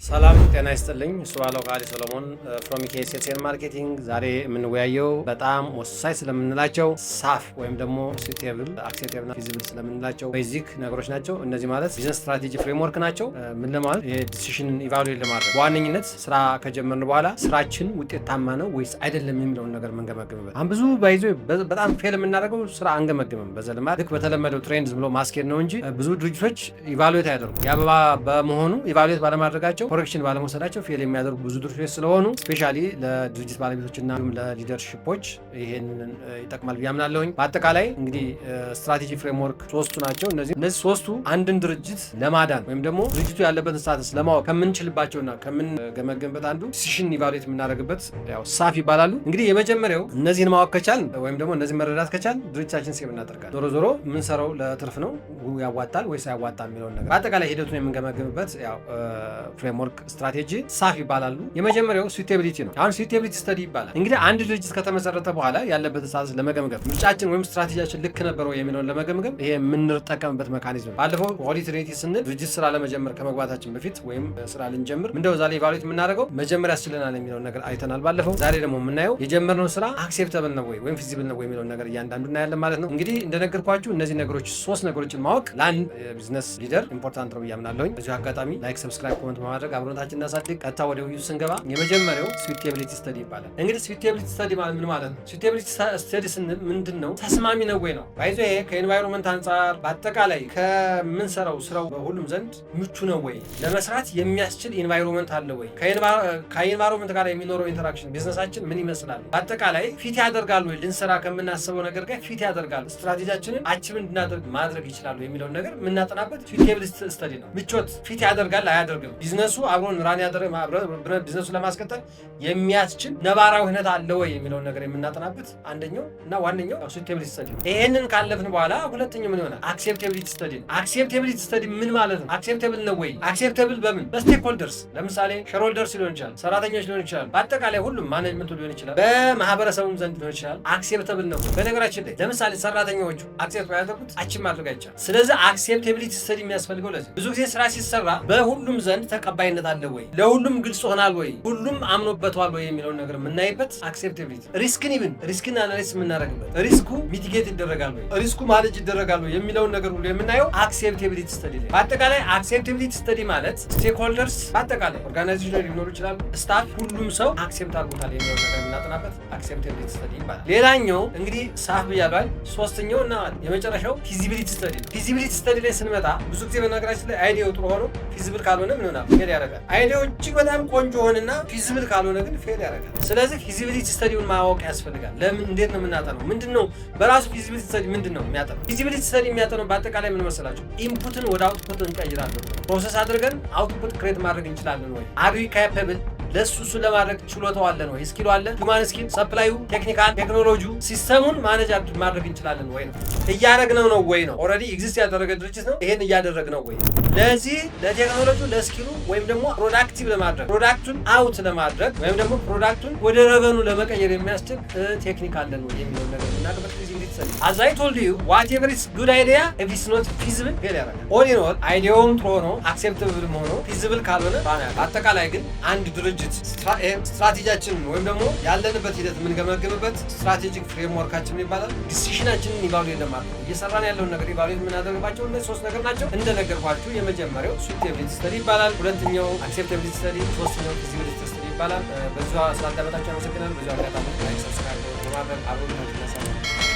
ሰላም ጤና ይስጥልኝ። እሱባለው ካሊ ሰሎሞን from Sales and Marketing። ዛሬ የምንወያየው በጣም ወሳኝ ስለምንላቸው SAF ወይም ደግሞ suitable፣ acceptable፣ feasible ስለምንላቸው basic ነገሮች ናቸው። እነዚህ ማለት business strategy framework ናቸው። ምን ለማለት? የ decision evaluate ለማድረግ፣ በዋነኝነት ስራ ከጀመርን በኋላ ስራችን ውጤታማ ነው ወይስ አይደለም የሚለውን ነገር የምንገመግምበት። አሁን ብዙ by the way በጣም fail የምናደርገው ስራ አንገመግምም። በዘልማድ ልክ በተለመደው trend ዝም ብሎ ማስኬድ ነው እንጂ ብዙ ድርጅቶች evaluate አያደርጉም። የአበባ በመሆኑ evaluate ባለማድረጋቸው፣ correction ባለመውሰዳቸው fail የሚያደርጉ ብዙ ድርጅቶች ስለሆኑ specially ለድርጅት ባለቤቶችና ለ leadership ኦች ይሄንን ይጠቅማል ብዬ አምናለሁኝ። በአጠቃላይ እንግዲህ strategy framework ሶስቱ ናቸው። እነዚህ ሶስቱ አንድን ድርጅት ለማዳን ወይም ደግሞ ድርጅቱ ያለበትን status ለማወቅ ከምንችልባቸውና ከምንገመገምበት አንዱ decision evaluate የምናደርግበት ያው SAF ይባላሉ። እንግዲህ የመጀመሪያው እነዚህን ማወቅ ከቻል ወይም ደግሞ እነዚህን መረዳት ከቻል ድርጅታችን save እናደርጋለን። ዞሮ ዞሮ የምንሰራው ለትርፍ ነው፣ ያዋጣል ወይስ አያዋጣም የሚለውን ነገር በአጠቃላይ ሂደቱን የምንገመግምበት ያው framework strategy SAF ይባላሉ። የመጀመሪያው suitability ነው። አሁን suitability study ይባላል። እንግዲህ አንድ ድርጅት ከተመሰረተ በኋላ ያለበትን status ለመገምገም፣ ምርጫችን ወይም ስትራቴጂያችን ልክ ነበረው የሚለውን ለመገምገም ይሄ የምንጠቀምበት mechanism ነው። ባለፈው Holy Trinity ስንል ድርጅት ስራ ለመጀመር ከመግባታችን በፊት ወይም ስራ ልንጀምር ምንድነው እዛ ላይ evaluate የምናደርገው፣ መጀመሪያ ያስችለናል የሚለውን ነገር አይተናል ባለፈው። ዛሬ ደግሞ የምናየው የጀመርነው ስራ acceptable ነው ወይ ወይም feasible ነው ወይ የሚለውን ነገር እያንዳንዱ እናያለን ማለት ነው። እንግዲህ እንደነገርኳችሁ እነዚህ ነገሮች፣ ሶስት ነገሮችን ማወቅ ለአንድ business leader important ነው ብዬ አምናለሁኝ። በዚሁ አጋጣሚ like፣ subscribe፣ comment በማድረግ አብሮነታችን እናሳድግ። ቀጥታ ወደ ውይይቱ ስንገባ የመጀመሪያው suitability study ይባላል። እንግዲህ suitability study ማለት ምን ማለት ነው? Suitability study ስንል ምንድን ነው? ተስማሚ ነው ወይ ነው። By the way ይሄ ከ environment አንጻር በአጠቃላይ ከምንሰራው ስራው በሁሉም ዘንድ ምቹ ነው ወይ፣ ለመስራት የሚያስችል environment አለ ወይ፣ ከ environment ጋር የሚኖረው interaction business ኣችን ምን ይመስላል፣ በአጠቃላይ fit ያደርጋል ወይ፣ ልንሰራ ከምናስበው ነገር ጋር fit ያደርጋል፣ strategy ያችንን achieve እንድናደርግ ማድረግ ይችላሉ የሚለውን ነገር የምናጠናበት suitability study ነው። ምቾት fit ያደርጋል አያደርግም፣ ቢዝነሱ አብሮን run business ኡ ለማስቀጠል የሚያስችል ነባራዊ ሁኔታ አለ ወይ የሚለውን ነገር የምናጠናበት አንደኛው እና ዋነኛው suitability study ነው። ይሄንን ካለፍን በኋላ ሁለተኛው ምን ይሆናል? Acceptability study ነው። Acceptability study ምን ማለት ነው? Acceptable ነው ወይ? Acceptable በምን? በ stakeholders፣ ለምሳሌ shareholders ሊሆን ይችላል፣ ሰራተኞች ሊሆን ይችላል፣ በአጠቃላይ ሁሉም management ኡ ሊሆን ይችላል፣ በማህበረሰቡም ዘንድ ሊሆን ይችላል። Acceptable ነው። በነገራችን ላይ ለምሳሌ ሰራተኞቹ accept ባያደርጉት achieve ማድረግ አይቻልም። ስለዚህ acceptability study የሚያስፈልገው ለዚህ፣ ብዙ ጊዜ ስራ ሲሰራ በሁሉም ዘንድ ተቀባይነት አለ ወይ፣ ለሁሉም ግልጽ ሆናል ወይ፣ ሁሉም አምኖበታል ወይ የሚለውን ነገር የምናይበት acceptability፣ risk ን even risk ን analysis የምናደርግበት፣ risk ኡ mitigate ይደረጋል ወይ፣ risk ኡ manage ይደረጋል ወይ የሚለውን ነገር ሁሉ የምናየው acceptability study ላይ። በአጠቃላይ acceptability study ማለት stakeholders በአጠቃላይ organization ላይ ሊኖሩ ይችላሉ፣ staff፣ ሁሉም ሰው accept አድርጎታል የሚለውን ነገር የምናጠናበት acceptability study ይባላል። ሌላኛው እንግዲህ SAF ብያለሁ። ሶስተኛው እና የመጨረሻው feasibility study ነው። Feasibility study ላይ ስንመጣ ብዙ ጊዜ በነገራችን ላይ idea ው ጥሩ ሆኖ feasible ካልሆነ ምን ይሆናል? Fail ያደርጋል። Idea ው እጅግ በጣም ቆንጆ ሆንና feasible ካልሆነ ግን fail ያደርጋል። ስለዚህ feasibility study ውን ማወቅ ያስፈልጋል። ለምን፣ እንዴት ነው የምናጠነው? ምንድን ነው በራሱ feasibility study ምንድን ነው የሚያጠነው? Feasibility study የሚያጠነው በአጠቃላይ ምን መሰላችሁ? Input ን ወደ output እንቀይራለን፣ process አድርገን output create ማድረግ እንችላለን ወይ? Are we capable ለሱ እሱ ለማድረግ ችሎታው አለን ወይ? Skill ኡ አለን? Human skill፣ supply ኡ፣ technical፣ ቴክኖሎጂው፣ system ኡን manage ማድረግ እንችላለን ወይ ነው። እያደረግነው ነው ወይ ነው። Already exist ያደረገ ድርጅት ነው። ይሄን እያደረግነው ወይ? ለዚህ ለቴክኖሎጂው፣ ለ skill ኡ ወይም ደግሞ productive ለማድረግ፣ product ኡን out ለማድረግ ወይም ደግሞ product ኡን ወደ revenue ለመቀየር የሚያስችል ቴክኒክ አለን ወይ የሚለውን ነገር የምናውቅበት feasibility study። As I told you, whatever is good idea, if it's not feasible, fail ያደርጋል። All in all idea ውም ጥሩ ሆኖ acceptable ሆኖ feasible ካልሆነ ባና። አጠቃላይ ግን አንድ ድርጅት ስትራቴጂያችንን ወይም ደግሞ ያለንበት ሂደት የምንገመግምበት strategic framework ኣችን ይባላል። Decision ኣችንን evaluate ለማድረግ፣ እየሰራን ያለውን ነገር evaluate የምናደርግባቸው እነዚህ ሶስት ነገር ናቸው። እንደነገርኳችሁ የመጀመሪያው suitability study ይባላል። ሁለተኛው acceptability study፣ ሶስተኛው feasibility study ይባላል። በዚሁ ስላዳመጣችሁ አመሰግናለሁ። በዚሁ አጋጣሚ like፣ subscribe በማድረግ አብሮነታችሁን ያሳያል።